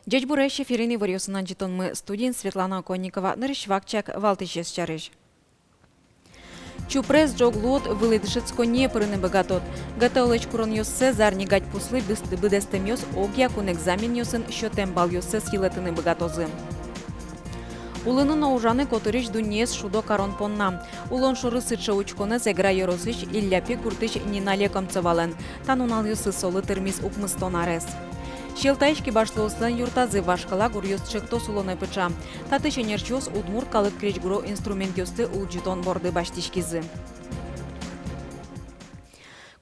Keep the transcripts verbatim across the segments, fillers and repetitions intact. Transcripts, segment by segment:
Ӟечбуресь! Эфирын иворъёсын адӟытонмы, студиын Светлана Оконникова. Нырысь вакчияк валтӥсез сярысь. Чупрес, ӝог луод, вылӥ дышетсконние пырыны быгатод. ГТО-лэсь куронъёссэ зарни гадьпуслы быдэстэмъёс огъя кун экзаменъёсын сётэм баллъёссэс йылэтыны быгатозы. Улыны но ужаны котырысь дуннеез шудо карон понна. Улон шоры сыӵе учконэз Эгра ёросысь Илляпи гуртысь Нина Лекомцевалэн. Та нуналъёсы солы тырмиз укмыстон арес. Сьӧлтаысь кибашлыослэн юртазы вашкала гуръёс чектос улонэ пыӵа. Татысь ӧнерчиос удмурт калык крезьгуро инструментъёсты улӟытон борды басьтӥськизы.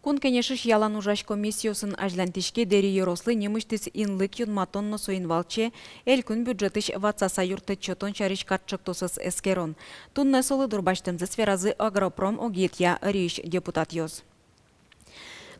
Кун Кенешысь ялан ужась комиссиосын азьланьтӥське Дэри ёрослы нимысьтыз инлык юнматон но соин валче элькун бюджетысь ватсаса юрттэт сётон сярысь катчектосэз эскерон. Туннэ солы дурбасьтэмзэс веразы агропром огетъя ӧриысь депутатъёс.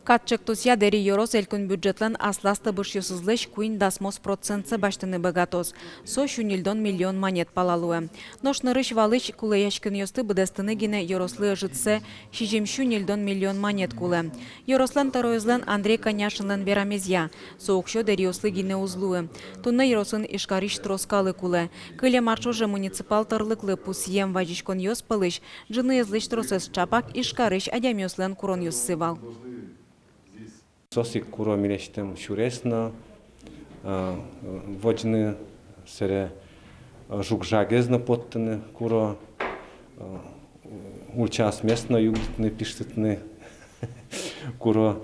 Катчектосъя Дэри ёрос элькун бюджетлэн аслаз табышъёсызлэсь куинь дасмос процентсэ басьтыны быгатоз. Со сю ньыльдон миллион манет пала луэ. Нош нырысь валысь кулэяськонъёсты быдэстыны гинэ ёрослы ӧжытсэ сизьым сю ньыльдон миллион манет кулэ. Ёрослэн тӧроезлэн Андрей Коняшинлэн верамезъя, со уксё дэриослы гинэ уз луы. Туннэ ёросын Ижкарысь трос калык улэ. Кылем ар ӵоже муниципал тӧрлыклы пусъем вазиськонъёс пӧлысь ӝыныезлэсь тросэз ӵапак Ижкарысь адямиослэн куронъёссы вал. Соос ик куро милесьтым сюрес но, а, водзыны, сэре, а, жуг-жагез но поттыны куро, а, ульчаосмес но югдытыны, пиштытыны куро.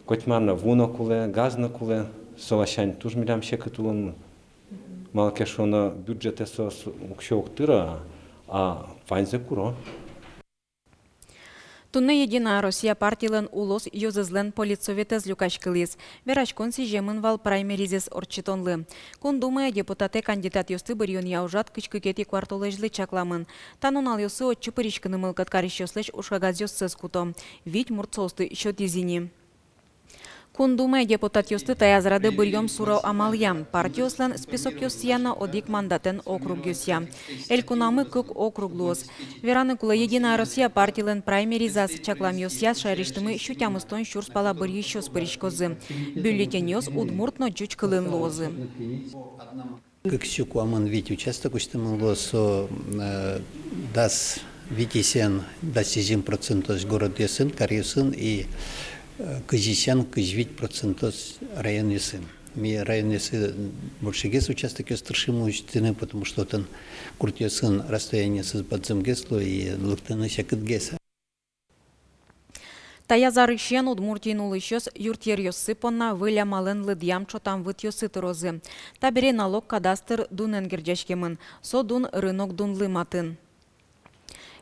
Котьма но ву но кулэ, газ но кулэ, со ласянь туж милям секыт улонмы. Малы ке шуоно, бюджетэ соос уксё уг тыро, а ваньзэ куро. Туннэ «Единая Россия» партилэн улос ёзэзлэн политсоветэз люкаськылӥз. Вераськон сӥземын вал праймеризэз ортчытонлы. Кун Думае депутатэ кандидатъёсты быръёнъя ужрад кызь кыкетӥ куартолэзьлы чакламын. Та нуналъёсы отчы пыриськыны мылкыд карисьёслэсь ужкагазъёссэс куто. Вить мурт соосты сётӥз ини. Кун Думае депутатъёсты таяз радэ быръём суро амалъя, партиослэн списокъёссыя но одӥг мандатэн округъёсъя. Элькунамы кык округ луоз. Вераны кулэ, «Единая Россия» партилэн праймеризаз чакламъёсъя шаерысьтымы сю тямыстон сюрс пала быръисьёс пыриськозы. Бюллетеньёс удмурт но ӟуч кылын луозы. Кык сю куамын вить участок усьтэмын луоз, со, э, дас витьысен дас сизьым процентозь городъёсын, каръёсын и, э, кызьысен кызь вить процентозь районъёсын. Ми районъёсы большегес участокъёс тыршимы усьтыны, потому что отын гуртъёсын расстояниосыз бадӟымгес луо и лыктыны секытгес. Таяз арысен Удмуртиын улӥсьёс юртъеръёссы понна выль амалэн лыдъям-ӵотам вытъёсы тырозы. Табере налог кадастр дунэн герӟаськемын. Со дун рынок дунлы матын.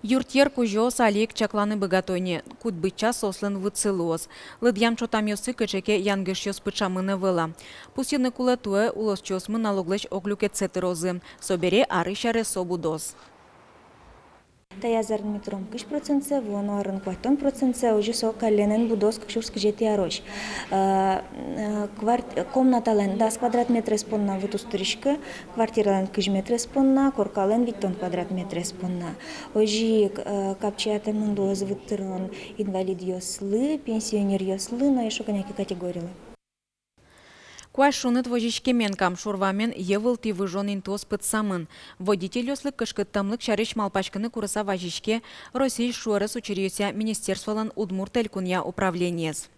Юртъер кузёос али ик чакланы быгато ини, кудбыдӟа соослэн вытсы луоз. Лыдъям-ӵотамъёсы кыӵе ке янгышъёс пыӵамын ӧвӧл-а. Пусйыны кулэ, туэ улосчиосмы налоглэсь ог люкетсэ тырозы. Собере арысь аре со будоз. Таяз арын ми тыром кызь процентсэ, вуоно арын куатьтон процентсэ, озьы со каллен эн будоз кык сюрс кызетӥ арозь. Э, э, кварт-, комнаталэн дас квадрат метрез понна выт уз тыриськы, квартиралэн кызь метрез понна, коркалэн витьтон квадрат метрез понна. Озьы ик, э, капчиятэмын луоз выт тырон инвалидъёслы, пенсионеръёслы но эшшо кӧня ке категорилы. Куазь шуныт возиськемен Кам шур вамен йӧ вылтӥ выжон интыос пытсамын. Водительёслы кышкыттэмлык сярысь малпаськыны курыса вазиське Россиысь шуэрес учыръёсъя министерстволэн Удмурт Элькунъя управлениез.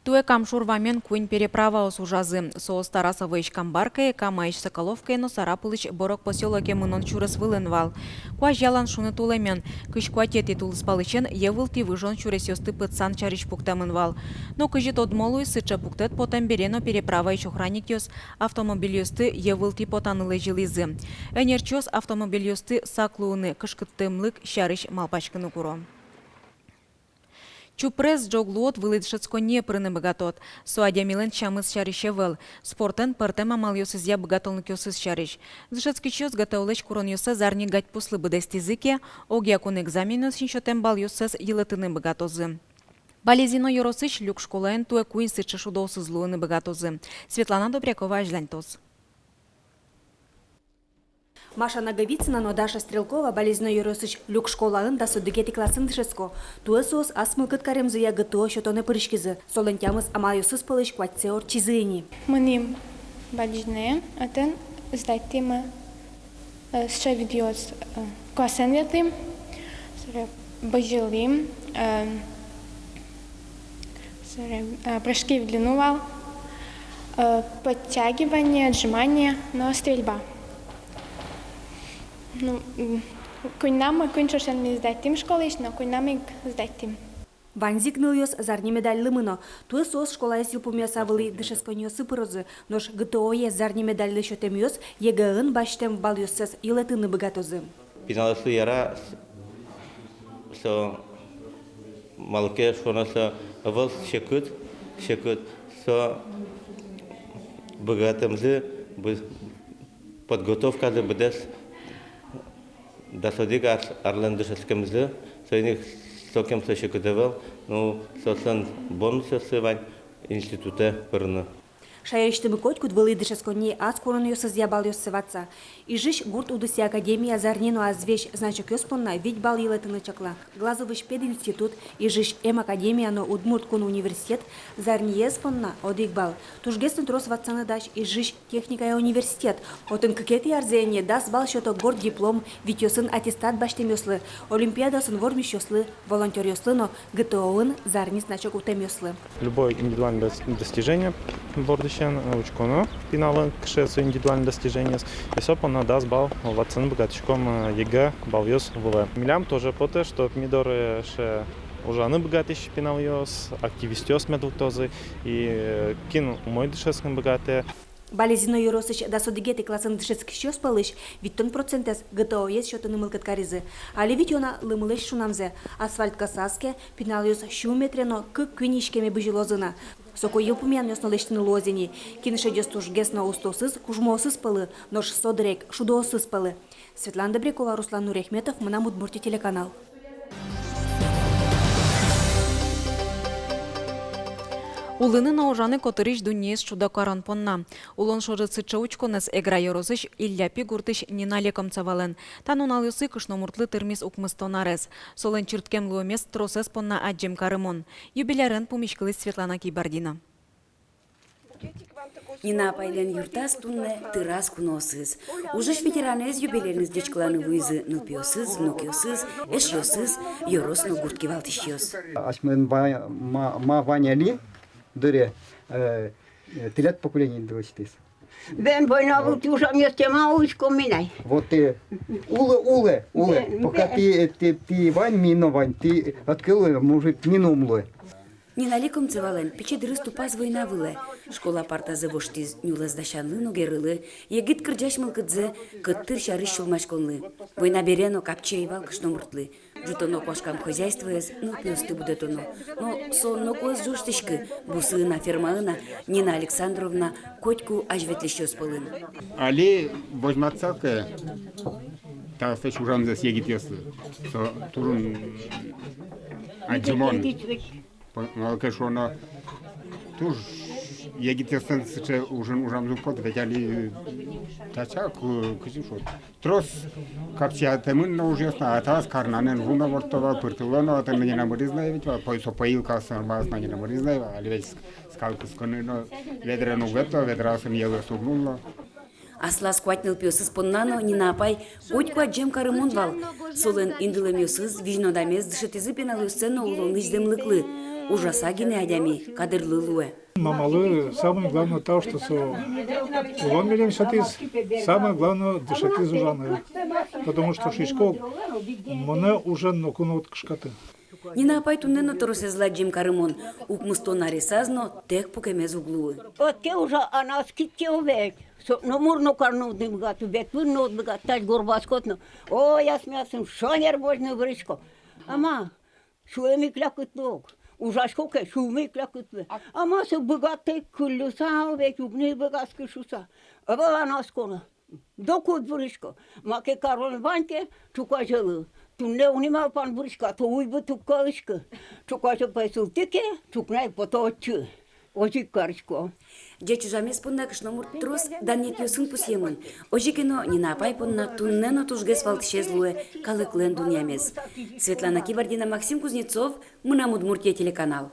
Туэ Кам шур вамен куинь переправаос ужазы. Соос Тарасовоысь Камбаркае, Камаысь Соколовкае но Сарапулысь Борок посёлоке мынон сюрес вылын вал. Куазь ялан шуныт улэмен, кызь куатетӥ тулыспалысен йӧ вылтӥ выжон сюресъёсты пытсан сярысь пуктэмын вал. Но кызьы тодмо луиз, сыӵе пуктэт потэм бере но переправаысь охранникъёс автомобильёсты йӧ вылтӥ потаны лэзьылӥзы. Ӧнерчиос автомобильёсты сак луыны, кышкыттэмлык сярысь малпаськыны куро. Чупрес, ӝог луод, вылӥ дышетсконние пырыны быгатод. Со адямилэн сямыз сярысь ӧвӧл, спортэн пӧртэм амалъёсызъя быгатонлыкъёсыз сярысь. Дышетскисьёс ГТО-лэсь куронъёссэ зарни гадьпуслы быдэстӥзы ке, огъя кун экзаменъёсын сётэм баллъёссэс йылэтыны быгатозы. Балезино ёросысь Люк школаын туэ куинь сыӵе шудоосыз луыны быгатозы. Светлана Добрякова азьланьтоз. Маша Наговицына но Даша Стрелкова Балезино ёросысь Люк школаын дас одӥгетӥ классын дышетско. Туэ соос ас мылкыд каремзыя ГТО сётонэ пыриськизы. Солэн тямыс амалъёсыз пӧлысь куатьсэ ортчизы ини. Мынӥм Бадӟынае, отын сдать тӥмы, э, сыӵе видеос, э, куасэн ветлӥм, сыре бызьылӥм, э, сыре, э, прыжки в длину вал, э, подтягивание, отжимание, но стрельба. Ну, м, куиньнамы, куинь ӵошен ми сдать тӥм школаысь, но куиньнамы ик сдать тӥм. Ваньзы ик нылъёс зарни медальлы мыно. Туэ соос школаез йылпумъяса вылӥ дышетсконниосы пырозы, нош ГТО-е зарни медальлы сётэмъёс ЕГЭ-ын басьтэм баллъёссэс йылэтыны быгатозы. Пиналъёслы яра с-, со, малы ке шуоно, со ӧвӧл секыт, секыт, со быгатэмзы, бы-, подготовказы быдэс дас одӥг ар-, арлэн дышетскемзы, соин ик сокем со секыт ӧвӧл, ну, соослэн бонусъёссы вань институтэ пырыны. Шаерысьтымы котькуд вылӥ дышетсконни ас куронъёсызъя баллъёссэ ватса. Ижысь гурт удысъя академия зарни но азвесь значокъёс понна вить балл йылэтыны чакла. Глазовысь пединститут, Ижысь эм академия но Удмурт кун университет зарниез понна одӥг балл. Тужгес но трос ватсаны дась Ижысь техникая университет. Отын кыкетӥ арзэ ини дас балл сёто горд диплом, витьёсын аттестат басьтэмъёслы, олимпиадаосын вормисьёслы, волонтёръёслы но ГТО-ын зарни значок утэмъёслы. Любое индивидуальное дос-, достижение бордысен, э, учконо пиналлэн, кыӵе со индивидуальное достижениез. И со понна дас балл ватсаны быгатӥськом, э, ЕГЭ баллъёс вылэ. Милям тоже потэ, чтоб ми доры, э, ужаны быгатӥсь пиналъёс, активистъёс мед лыктозы, и, э, кин умой дышетскыны быгатэ. Балезино ёросысь дас одӥгетӥ классын дышетскисьёс пӧлысь витьтон процентэз ГТО-ез сётыны мылкыд каризы. Али витё на лымылэсь шунамзэ. Асфальт касаз ке, пиналъёс сю метре но кык-куинь иськеме бызьылозы на. Соку йылпумъянъёс но лэсьтыны луоз ини. Кин шедёз тужгес но устоосыз кужмоосыз пӧлы, нош со дыръя ик шудоосыз пӧлы. Светлана Добрякова, Руслан Нуряхметов, «Мынам Удмуртие» телеканал. Улыны но ужаны котырысь дуннеез шудо карон понна. Улон шоры сыӵе учконэз Эгра ёросысь Илляпи гуртысь Нина Лекомцевалэн. Та нуналъёсы кышномуртлы тырмиз укмыстон арес. Солэн чырткем луэмез тросэз понна адӟем карымон. Юбилярен пумиськылӥз Светлана Кибардина. Нина апайлэн юртаз туннэ тыраз куноосыз. Ужысь ветеранэз юбилееныз ӟечкыланы вуизы нылпиосыз, внукъёсыз, эшъёсыз, ёрос но гурт кивалтӥсьёс. Асьмелэн ва-, ма-, ма вань али дыре, э, э, тӥляд поколение дырысьтыз. Бен война вылтӥ ужамъёстэм ма улӥськом ми на. Вот, э, улэ, улэ, улэ. Бен, пока бен. Тӥ, э, тӥ, тӥ вань, ми но вань, тӥ открыл, может, ми но ум луэ. Нина Лекомцевалэн пичи дырыз тупаз война вылэ. Школа партазэ воштӥз нюлэс дасянлы но герылы, егит кырӟась мылкыдзэ кӧттыр сярысь сюлмаськонлы. Война бере но капчи ӧй вал кышномуртлы. Ӝутоно куашкам хозяйствоез, нылпиосты будэтоно. Но со нокуэз ӝожтӥськы, бусыын-а, фермаын-а, Нина Александровна котьку азьветлӥсьёс пӧлын. Али возьматсал ке та аслэсьтыз ужамзэс егитъёслы, со туж ик адӟымон. Малы ке шуоно, туж егитъёслэн сыӵе ужын ужамзы уг поты, ведь али татчы ик, кызьы шуод, трос капчиятэмын но ужъёс но, а таос карнанэн ву но ворттыло, пыртыло но, отын Нина мырыз но ӧй вал, пой-, со поилкаос но, Нина мырыз но ӧй вал, али ведь ск-, скал кыскыны но ведраен уг ветло, ведраосын йӧлэз уг нулло. Аслаз куать нылпиосыз понна но Нина апай котьку адӟем карымон вал. Солэн индылэмъёсыз, визьнодамез дышетӥзы пиналъёссэ но улонысь зэмлыклы. Ужаса гинэ адями кадрлы луэ. Мамалы самое главное то, что со улон милем сётӥз, самое главное дышетӥз ужаны. Потому что шуисько, монэ ужен ноку но уд кышкаты. Нина апай туннэ но тросэзлы адӟем карымон, укмыстон аресаз но тэк пукемез уг луы. Отӥ ке ужа, а носки ке ведь. Со номыр но карны уд быгаты, ветлыны но уд быгаты, тазь горбаськод но. Ой, асьмеос шонер возьыны выриськом. А ма, сюлмы ик лякыт луо. Ужасько ке, сюлмы ик лякыт луэ. А ма со быгатэ кылльыса, ведь уг ни быгатскы шуыса. Ӧвӧл а носконо. Докуд вырисько. Маке карон вань ке, ӵуказелы. Туннэ уни малпан вырисько, а то уйбыт уг кылӥськы. Ӵуказе пе султӥ ке, ӵукна ик пото отчы. Озьы ик карисько. Ӟеч ужамез понна кышномурт трос данъетъёсын пусъемын. Озьы ке но Нина апай понна туннэ но тужгес валтӥсез луэ калыклэн дунъямез. Светлана Кибардина, Максим Кузнецов, «Мынам Удмуртие» телеканал.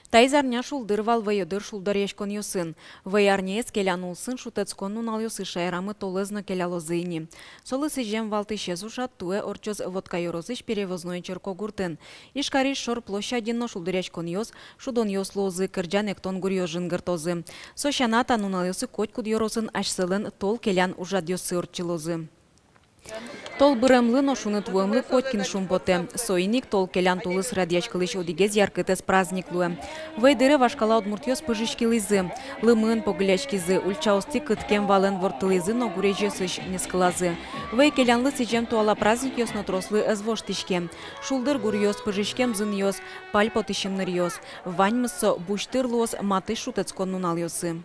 Таиз арня шулдыр вал вӧйдыр шулдыръяськонъёсын. Вӧй арняез келян улсын шутэтскон нуналъёсы шаерамы толэз но келялозы ини. Солы сӥзем валтӥсез ужрад туэ ортчоз Вотка ёросысь Перевозной черкогуртын. Ижкарысь шор площадьын но шулдыръяськонъёс, шудонъёс луозы, кырӟан-эктон гуръёс жингыртозы. Со сяна, та нуналъёсы котькуд ёросын асьсэлэн тол келян ужрадъёссы ортчылозы. Тол быремлы но шуныт вуэмлы котькин шумпотэ. Соин ик тол келян тулыс радъяськылӥсь одӥгез яркытэз праздник луэ. Вӧй дыре вашкала удмуртъёс пыжиськылӥзы, лымыын погылляськизы, ульчаостӥ кыткем валэн ворттылӥзы но гурезьёсысь нискылазы. Вӧй келянлы сӥзем туала праздникъёс но трослы ӧз воштӥське. Шулдыр гуръёс, пыжиськем зынъёс, пальпотӥсь ымныръёс — ваньмыз со бусьтыр луоз матысь шутэтскон нуналъёсы.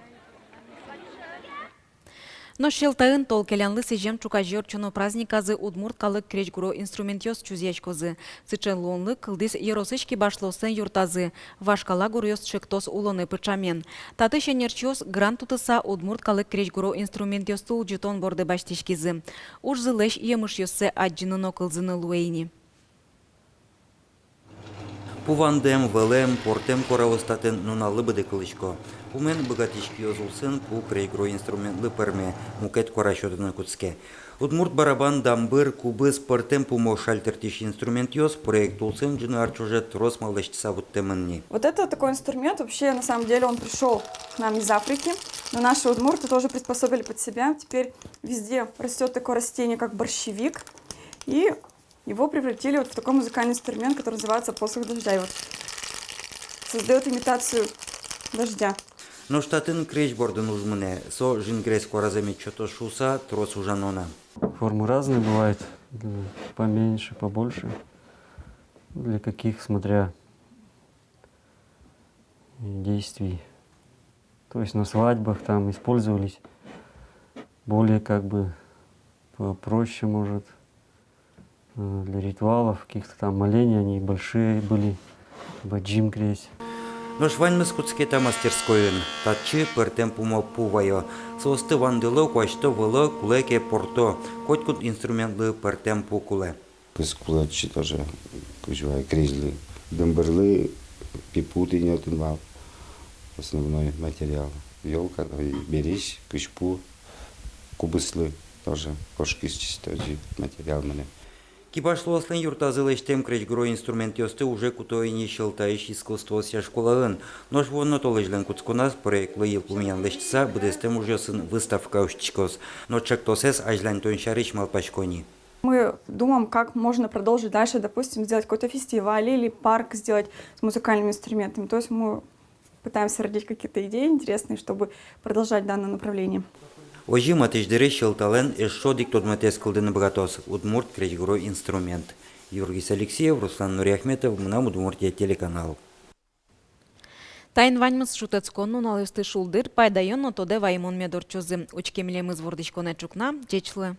Нош Сьӧлтаын тол келянлы сӥзем ӵуказе ортчоно праздниказы удмурт калык крезьгуро инструментъёс чузъяськозы. Сыӵе луонлык кылдӥз ёросысь кибашлыослэн юртазы «Вашкала гуръёс» ӵектос улонэ пыӵамен. Татысь ӧнерчиос грант утыса удмурт калык крезьгуро инструментъёсты улӟытон борды басьтӥськизы. Ужзылэсь емышъёссэ адӟыны но кылзыны луэ ини. Пу вандэм, вӧлэм, пӧртэм куараос татын нуналлы быдэ кылӥсько. Пумен быгатӥсь киос улсын пу крезьгуро инструментлы пӧрме, мукет куара сётыны кутске. Удмурт барабан, дамбыр, кубыз — пӧртэм пумо шальтыртӥсь инструментъёс проект улсын ӝыны ар ӵоже трос малы лэсьтыса вуттэмын ни. Вот это такой инструмент, вообще, на самом деле, он пришёл к нам из Африки, но наши удмурты тоже приспособили под себя. Теперь везде растёт такое растение, как борщевик, и его превратили вот в такой музыкальный инструмент, который называется посох дождя. И вот создаёт имитацию дождя. Нош татын крезь бордын уж мынэ. Со жингрес куаразэ мед сётоз шуыса, трос ужано на. Формы разные бывают, для поменьше, побольше. Для каких, смотря действий. То есть на свадьбах там использовались более как бы по-, проще, может, э, для ритуалов, каких-то там молений они большие были, бадӟым крезь. Нош ваньмыз кутске та мастерскойын. Татчы пӧртэм пумо пу вайо. Соосты вандыло, куасьто, выло, кулэ ке, порто. Котькуд инструментлы пӧртэм пу кулэ. Кызьы кулэ, отчы тоже кызьы вай крезьлы. Дымбырлы пипу, тӥни отын вал основной материал. Ёлка, ой, беризь, кызьпу, кубызлы тоже кошкиз чисто озьы материал мынэ. Кибашлыослэн юртазы лэсьтэм крезьгуро инструментъёсты уже куто ини Сьӧлтаысь искусствоосъя школаын. Нош вуоно толэзьлэн кутсконаз проектлы йылпумъян лэсьтыса быдэстэм ужъёсын выставка усьтӥськоз. Но ӵектосэз азьланьтон сярысь малпасько ни. Мы думаем, как можно продолжить дальше, допустим, сделать какой-то фестиваль или парк сделать с музыкальными инструментами. То есть мы пытаемся родить какие-то идеи интересные, чтобы продолжать данное направление. Озьы матысь дыре Сьӧлталэн эшшо одӥг тодметэз кылдыны быгатоз — удмурт крезьгуро инструмент. Юргис Алексеев, Руслан Нуриахметов, «Мынам Удмуртие» телеканал. Таин ваньмыз. Шутэтскон нуналъёсты шулдыр, пайдаё но тодэ ваемон мед ортчозы. Учке милемыз вордӥськонэ ӵукна. Ӟеч луэ.